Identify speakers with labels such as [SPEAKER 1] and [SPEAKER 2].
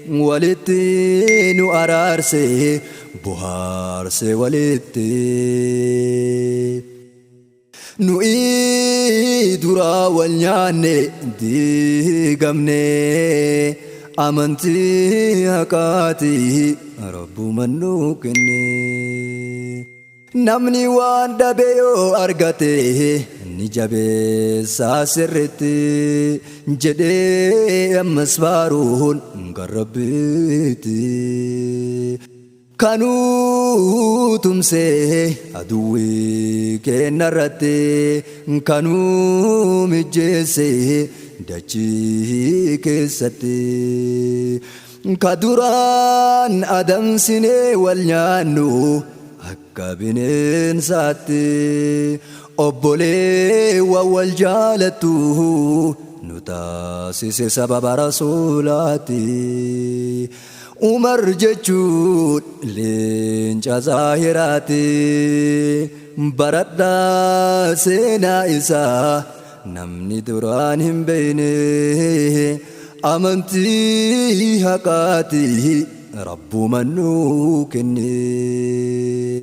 [SPEAKER 1] Walitti nu araarse, bohaarse walitti. Nuyi duraa wal nyaanne diigamne, amantii haqaati rabbuman nu kenne. Namni waan dhabe yoo argate ni jabeessaa sirritti jedhee ammas faaruun kan Rabbiiti. Kanuu tumsee aduwwii kenna irratti, kanuu mijjeessee dachii keessatti. Ka duraan adamsinee wal nyaannu akka bineensaatti, obboleewwan wal jaalattu nu taasise sababa rasuulaati. Umar jechuun leenca zaahiraati. Baradhaa seenaa isaa namni duraan hin beeyne, amantii haqaati rabbuman nuu kenne.